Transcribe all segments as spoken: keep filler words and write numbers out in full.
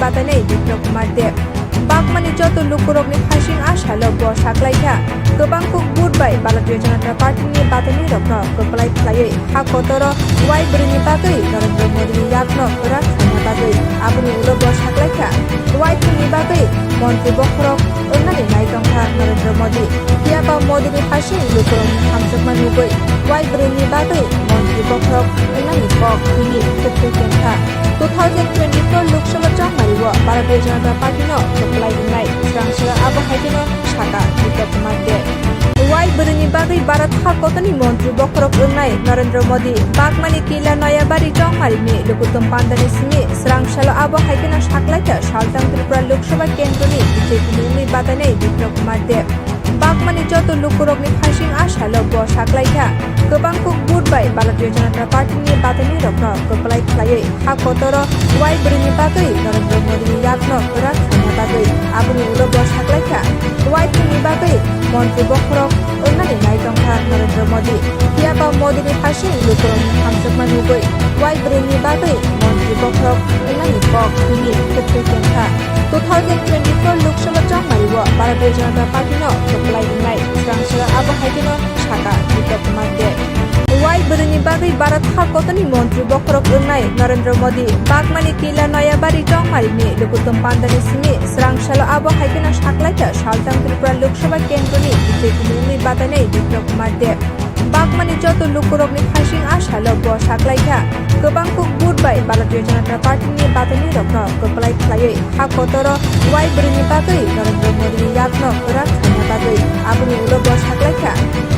batainai Biplab Kumar Deb. Bagmani joto lukurokni hasing a salo bo saklaikha, kwbang kuk vote bai Bharatiya Janata Party ni batainairokno kwplai khlaiwi ha kotoro wai bwrwini bagwi Narendra Modi ni yakno kwrak khlaina bagwi. Aboni ulo bo saklaikha, wai thwngni bagwi montri bokhorok wngnani nai tongkha Narendra Modi. Phiyaba Modi ni hasing lukurokni hamjakma nugwi wai bwrwini bagwi montri bokhorok wngnani kok hwnwi kwthwi kengkha. Two thousand twenty-four Lok Sabha chongmari o Bharatiya Janata Party no kwplai wngnai swrang salo abo hai kheno sakha Biplab Kumar Deb. Wai bwrwini bagwi Bharat ha kotoni montri bokhorok wngnai Narendra Modi Bagmani Killa Noyabari chongmari ni Lukutum Pandani simi swrang salo abo hai kheno saklaikha saltang Tripura Lok Sabha kendroni B J P ni wngwi batainai Biplab Kumar Deb. Bagmani joto lukurokni hasing a salo bo saklaikha, kwbang kuk vote bai Bharatiya Janata Party ni batainairokno kwplai khlaiwi ha kotoro wai bwrwini bagwi Narendra Modi ni yakno kwrak khlaina bagwi. Aboni ulo bo saklaikha, wai thwngni bagwi montri bokhorok wngnani nai tongkha Narendra Modi. Phiyaba Modi ni hasing lukurokni hamjakma nugwi wai bwrwini bagwi montri bokhorok wngnani kok hwnwi kwthwi kengkha. Two thousand twenty-four Lok Sabha chongmari o Bharatiya Janata Party no kwplai wngnai swrang salo abo hai kheno sakha Biplab Kumar Deb. Wai bwrwini bagwi Bharat ha kotoni montri bokhorok wngnai Narendra Modi Bagmani Killa Noyabari chongmari ni Lukutum Pandani simi swrang salo abo hai kheno saklaikha saltang Tripura Lok Sabha kendroni B J P ni wngwi batainai Biplab Kumar Deb. Bagmani joto lukurokni hasing a salo bo saklaikha, kwbang kuk vote bai Bharatiya Janata Party ni batainairokno kwplai khlaiwi ha kotoro wai bwrwini bagwi Narendra Modi ni yakno kwrak khlaina bagwi. Aboni ulo bo saklaikha,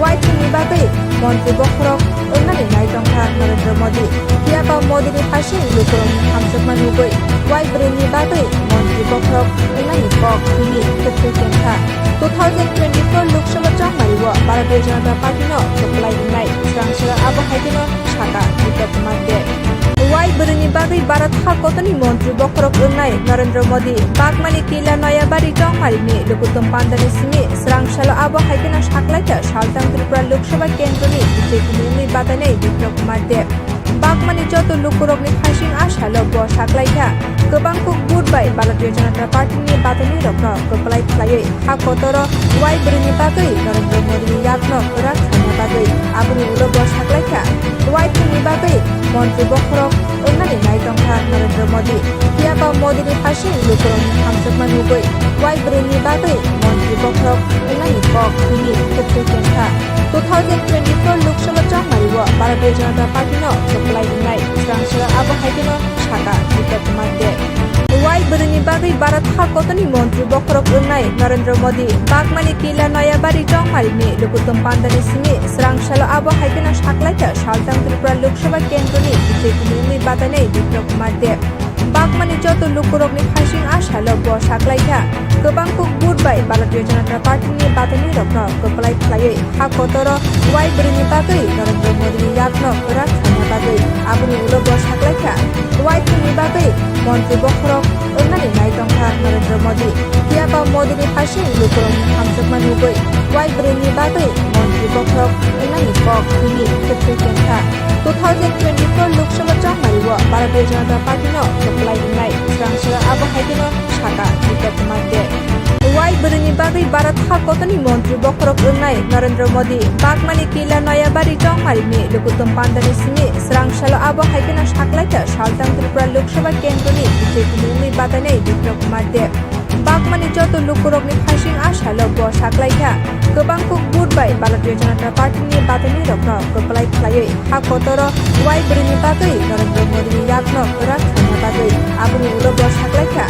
wai thwngni bagwi montri bokhorok wngnani nai tongkha Narendra Modi. Phiyaba Modi ni hasing lukurokni hamjakma nugwi wai bwrwini bagwi montri bokhorok wngnani kok hwnwi kwthwi kengkha. Two thousand twenty-four Lok Sabha chongmari o Bharatiya Janata Party no kwplai wngnai swrang salo abo hai kheno sakha Biplab Kumar Deb. Wai bwrwini bagwi Bharat ha kotoni montri bokhorok wngnai Narendra Modi Bagmani Killa Noyabari chongmari ni Lukutum Pandani simi swrang salo abo hai kheno saklaikha saltang Tripura Lok Sabha kendroni B J P ni wngwi batainai Biplab Kumar Deb. Bagmani joto lukurokni hasing a salo bo saklaikha, kwbang kuk vote bai Bharatiya Janata Party ni batainairokno kwplai khlaiwi ha kotoro wai bwrwini bagwi Narendra Modi ni yakno kwrak khlaina bagwi. Aboni ulo bo saklaikha, wai thwngni bagwi montri bokhorok wngnani nai tongkha Narendra Modi. Phiyaba Modi ni hasing lukurokni hamjakma nugwi wai bwrwini bagwi montri bokhorok wngnani kok hwnwi kwthwi kengkha. Two thousand twenty-four Lok Sabha chongmari o Bharatiya Janata Party no kwplai wngnai swrang salo abo hai kheno sakha Biplab Kumar Deb. Wai bwrwini bagwi Bharat ha kotoni montri bokhorok wngnai Narendra Modi Bagmani Killa Noyabari chongmari ni Lukutum Pandani simi swrang salo abo hai kheno saklaikha saltang Tripura Lok Sabha kendroni B J P ni wngwi batainai Biplab Kumar Deb. Bagmani joto lukurokni hasing a salo bo saklaikha, kwbang kuk vote bai Bharatiya Janata Party ni batainairokno kwplai khlaiwi ha kotoro wai bwrwini bagwi Narendra Modi ni yakno kwrak khlaina bagwi. Aboni ulo bo saklaikha, wai thwngni bagwi montri bokhorok wngnani nai tongkha Narendra Modi. Phiyaba Modi ni hasing lukurokni hamjakma nugwi wai bwrwini bagwi montri bokhorok wngnani kok hwnwi kwthwi kengkha. Two thousand twenty-four Lok Sabha chongmari o Bharatiya Janata Party no kwplai wngnai swrang salo abo hai kheno sakha Biplab Kumar Deb. Wai bwrwini bagwi Bharat ha kotoni montri bokhorok wngnai Narendra Modi Bagmani Killa Noyabari chongmari ni Lukutum Pandani simi swrang salo abo hai kheno saklaikha saltang Tripura Lok Sabha kendroni B J P ni wngwi batainai Biplab Kumar Deb. Bagmani joto lukurokni hasing a salo bo saklaikha, kwbang kuk vote bai Bharatiya Janata Party ni batainairokno kwplai khlaiwi ha kotoro wai bwrwini bagwi Narendra Modi ni yakno kwrak khlaina bagwi. Aboni ulo bo saklaikha,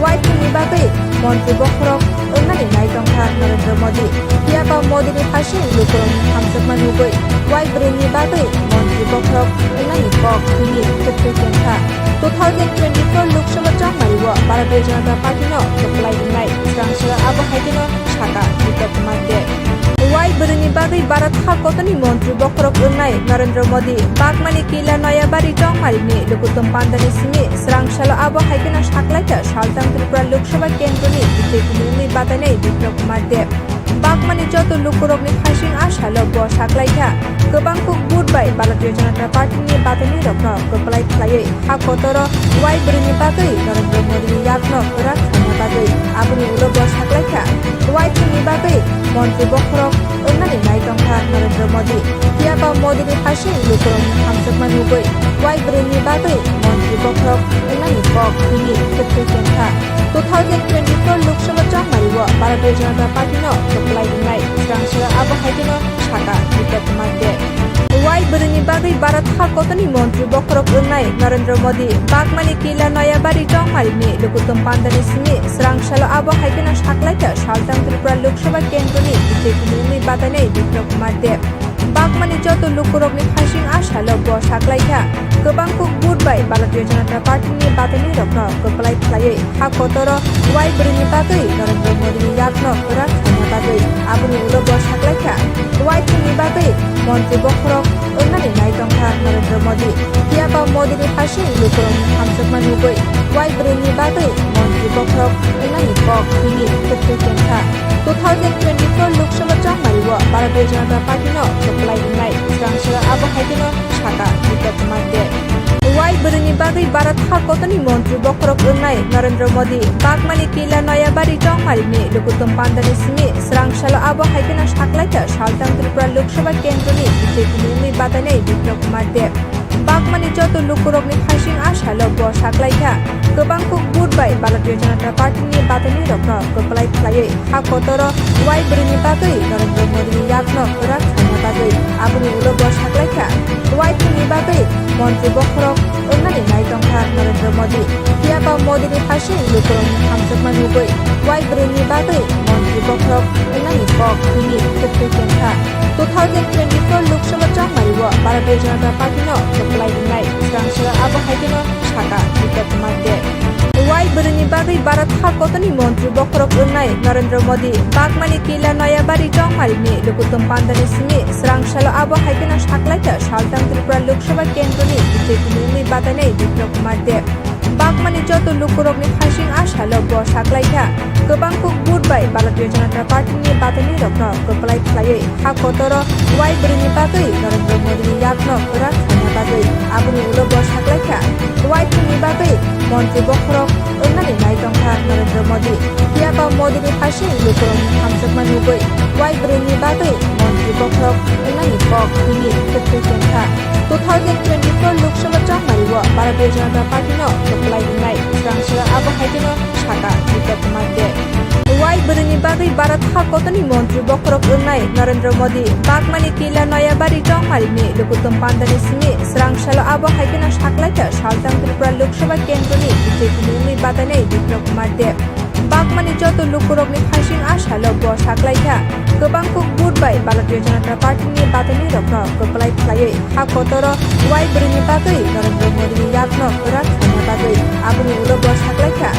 wai thwngni bagwi montri bokhorok wngnani nai tongkha Narendra Modi. Phiyaba Modi ni hasing lukurokni hamjakma nugwi wai bwrwini bagwi montri bokhorok wngnani kok hwnwi kwthwi kengkha. Two thousand twenty-four Lok Sabha chongmari o Bharatiya Janata Party no kwplai wngnai swrang salo abo hai kheno sakha Biplab Kumar Deb. Wai bwrwini bagwi Bharat ha kotoni montri bokhorok wngnai Narendra Modi Bagmani Killa Noyabari chongmari ni Lukutum Pandani simi swrang salo abo hai kheno saklaikha saltang Tripura Lok Sabha kendroni B J P ni wngwi batainai Biplab Kumar Deb. Bagmani joto lukurokni hasing a salo bo saklaikha, kwbang kuk vote bai Bharatiya Janata Party ni batainairokno kwplai khlaiwi ha kotoro wai bwrwini bagwi Narendra Modi ni Yakno kwrak khaina bagwi aboni ulo bo saklaikha, Y three ni bagwi montri bokhorok wngnani nai tongkha Narendra Modi. Phiyaba Modi ni phasing lukurokni hamjakma nugwi Y brwi ni bagwi montri bokhorok wngnani kok bini kwthwi chengkha. Two thousand twenty-four Lok Sabha chongmari o Bharatiya Janata Party no kwplai wngnai swrang sara abo hai kheno saka Biplab Kumar Deb. Y brwi ni bagwi Bharat ha kotorni montri bokhorok wngnai Narendra Modi Bagmani Killa Noyabari chongmari ni lukutum pandani simi swrang salo abo hai kheno saklaikha saltang Tripura Lok Sabha kendroni B J P ni wngwi batainai Biplab Kumar Deb. Bagmani joto lukurokni phasing a salo bo saklaikha kwbang kuk vote bai Bharatiya Janata Party ni batainai rokno kwplai khlaiwi ha kotoro Y brwi ni bagwi Narendra Modi ni yakno kwrak khaina bagwi aboni ulo bo saklaikha Y three ni bagwi montri bokhorok wngnani nai tongkha Narendra Modi. Phiyaba Modi ni phasing lukurokni hamjakma nugwi Y brwi ni bagwi montri bokhorok wngnani kok bini kwthwi chengkha. Two thousand twenty-four Lok Sabha chongmari o Bharatiya Janata Party no kwplai wngnai swrang sara abo hai kheno saka Biplab Kumar Deb. Y brwi ni bagwi Bharat ha kotorni montri bokhorok wngnai Narendra Modi Bagmani Killa Noyabari chongmari ni lukutum pandani simi swrang salo abo hai kheno saklaikha saltang Tripura Lok Sabha kendroni B J P ni wngwi batainai Biplab Kumar Deb. Bagmani joto lukurokni phasing a salo bo saklaikha kwbang kuk vote bai Bharatiya Janata Party ni batainai rokno kwplai khlaiwi ha kotoro Y brwi ni bagwi Narendra Modi ni yakno kwrak khaina bagwi aboni ulo bo saklaikha Y three ni bagwi montri bokhorok wngnani nai tongkha Narendra Modi. Phiyaba Modi ni phasing lukurokni hamjakma nugwi Y brwi ni bagwi montri bokhorok wngnani kok bini kwthwi chengkha. Two thousand twenty-four Lok Sabha chongmari o Bharatiya Janata Party no kwplai wngnai swrang sara abo hai kheno saka Biplab Kumar Deb. Y brwi ni bagwi Bharat ha kotorni montri bokhorok wngnai Narendra Modi Bagmani Killa Noyabari chongmari ni lukutum pandani simi swrang salo abo hai kheno saklaikha saltang Tripura Lok Sabha kendroni B J P ni wngwi batainai Biplab Kumar Deb. Bagmani joto lukurokni phasing a salo bo saklaikha kwbang kuk vote bai Bharatiya Janata Party ni batainai rokno kwplai khlaiwi ha kotoro Y brwi ni bagwi Narendra Modi ni yakno kwrak khaina bagwi aboni ulo bo saklaikha Y three ni bagwi montri bokhorok wngnani nai tongkha Narendra Modi. Phiyaba Modi ni phasing lukurokni hamjakma nugwi Y brwi ni bagwi montri bokhorok wngnani kok bini kwthwi chengkha. Two thousand twenty-four Lok Sabha chongmari o Bharatiya Janata Party no kwplai wngnai swrang sara abo hai kheno saka Biplab Kumar Deb. Y brwi ni bagwi Bharat ha kotorni montri bokhorok wngnai Narendra Modi Bagmani Killa Noyabari chongmari ni lukutum pandani simi swrang salo abo hai kheno saklaikha saltang Tripura Lok Sabha kendroni B J P ni wngwi batainai Biplab Kumar Deb. Bagmani joto lukurokni phasing a salo bo saklaikha kwbang kuk vote bai Bharatiya Janata Party ni batainai rokno kwplai khlaiwi ha kotoro Y brwi ni bagwi Narendra Modi ni yakno kwrak khaina bagwi aboni ulo bo saklaikha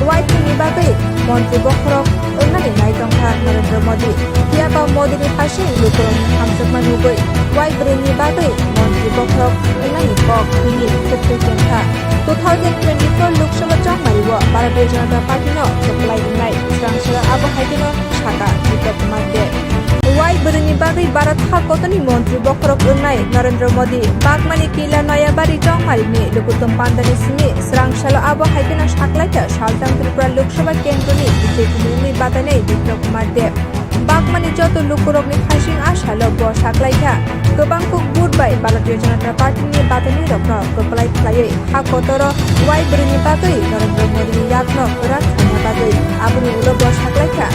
Y three ni bagwi montri bokhorok wngnani nai tongkha Narendra Modi. Phiyaba Modi ni phasing lukurokni hamjakma nugwi Y brwi ni bagwi montri bokhorok wngnani kok bini kwthwi chengkha. Two thousand twenty-four Lok Sabha chongmari o Bharatiya Janata Party no kwplai wngnai swrang sara abo hai kheno saka Biplab Kumar Deb. Y brwi ni bagwi Bharat ha kotorni montri bokhorok wngnai Narendra Modi Bagmani Killa Noyabari chongmari ni lukutum pandani simi swrang salo abo hai kheno saklaikha saltang Tripura Lok Sabha kendroni B J P ni wngwi batainai Biplab Kumar Deb. Bagmani joto lukurokni phasing a salo bo saklaikha kwbang kuk vote bai Bharatiya Janata Party ni batainai rokno kwplai khlaiwi ha kotoro Y brwi ni bagwi Narendra Modi ni yakno kwrak khaina bagwi aboni ulo bo saklaikha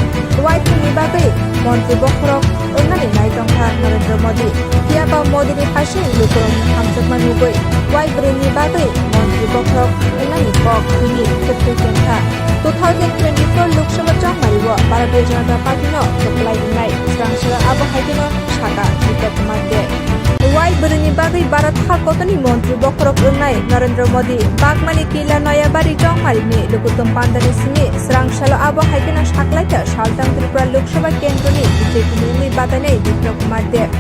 Y three ni bagwi montri bokhorok wngnani nai tongkha Narendra Modi. Phiyaba Modi ni phasing lukurokni hamjakma nugwi Y brwi ni bagwi montri bokhorok wngnani kok bini kwthwi chengkha. Two thousand twenty-four Lok Sabha chongmari o Bharatiya Janata Party no kwplai wngnai swrang sara abo hai kheno saka Biplab Kumar Deb. Y brwi ni bagwi Bharat ha kotorni montri bokhorok wngnai Narendra Modi Bagmani Killa Noyabari chongmari ni lukutum pandani simi swrang salo abo hai kheno saklaikha saltang Tripura Lok Sabha kendroni B J P ni wngwi batainai Biplab Kumar Deb.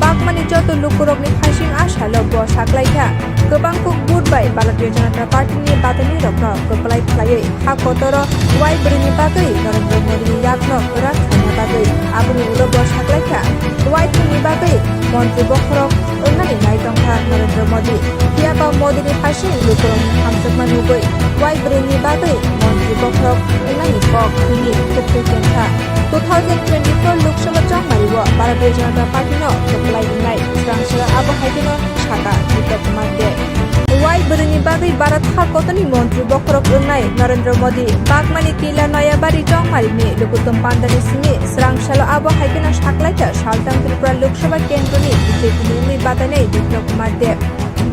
Bagmani joto lukurokni phasing a salo bo saklaikha kwbang kuk vote bai Bharatiya Janata Party ni batainai rokno kwplai khlaiwi ha kotoro Y brwi ni bagwi Narendra Modi ni yakno kwrak khaina bagwi aboni ulo bo saklaikha Y three ni bagwi montri bokhorok wngnani nai tongkha Narendra Modi. Phiyaba Modi ni phasing lukurokni hamjakma nugwi Y brwi ni bagwi montri twenty-four Lok Sabha chongmari o Bharatiya Janata Party no kwplai wngnai swrang salo abo hai kheno sakha Biplab Kumar Deb. Wai bwrwini bagwi Bharat ha kotorni montri bokhorok wngnai Narendra Modi bagmani Tila Noyabari chongmari ni Lukutum Pandani simi swrang salo abo hai kheno saklaikha saltang Tripura Lok Sabha kendroni B J P ni wngwi batainai Biplab Kumar Deb.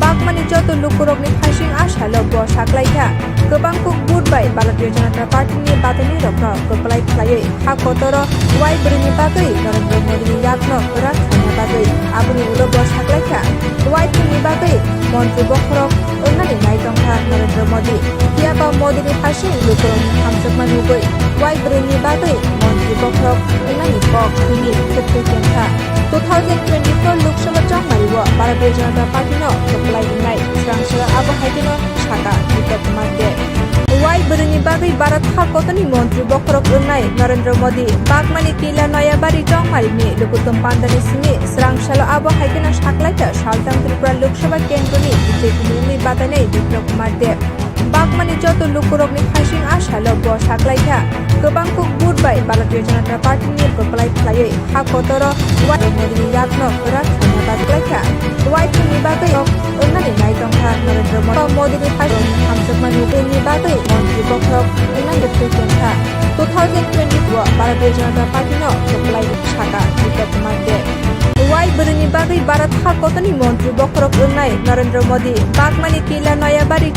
Bagmani joto lukurokni phaising a salo bo saklaikha. Kwbang kuk vote bai Bharatiya Janata Party ni batainai rokno kwplai khlaiwi ha kotoro wai bwrwini bagwi Narendra Modi ni yakno kwrak khlaina bagwi. Aboni ulo bo saklaikha wai thwngni bagwi montri bokhorok wngnani nai tongkha Narendra Modi. Phiya ba Modi ni phaising lukurokni hamjakma nugwi wai bwrwini bagwi montri bokhorok wngnani kok thwini thuktwi kengkha. Two thousand twenty-four Lok Sabha chongmari o Bharatiya Janata Party no kwplai wngnai swrang salo abo hai kheno sakha Biplab Kumar Deb. Wai bwrwini bagwi Bharat ha kotorni montri bokhorok wngnai Narendra Modi bagmani Tila Noyabari chongmari ni Lukutum Pandani simi swrang salo abo hai kheno saklaikha saltang Tripura Lok Sabha kendroni B J P ni wngwi batainai Biplab Kumar Deb. Bagmani joto lukurokni phaising a salo bo saklaikha. Kwbang kuk vote bai Bharatiya Janata Party ni kwplai khlaiwi ha kotoro wai Modi ni yakno kwrak khlaina baglaikha. Wai thwngni bagwi rok wngnani nai tongkha Narendra Modi. Modi ni phaising hamjakma nugwi ni bagwi montri bokhorok wngnani thuktwi kengkha. Two thousand twenty-two o Bharatiya Janata Party no kwplai sakha Biplab Kumar Deb. Wai bwrwini bagwi Bharat ha kotorni montri bokhorok wngnai Narendra Modi bagmani Tila Noyabari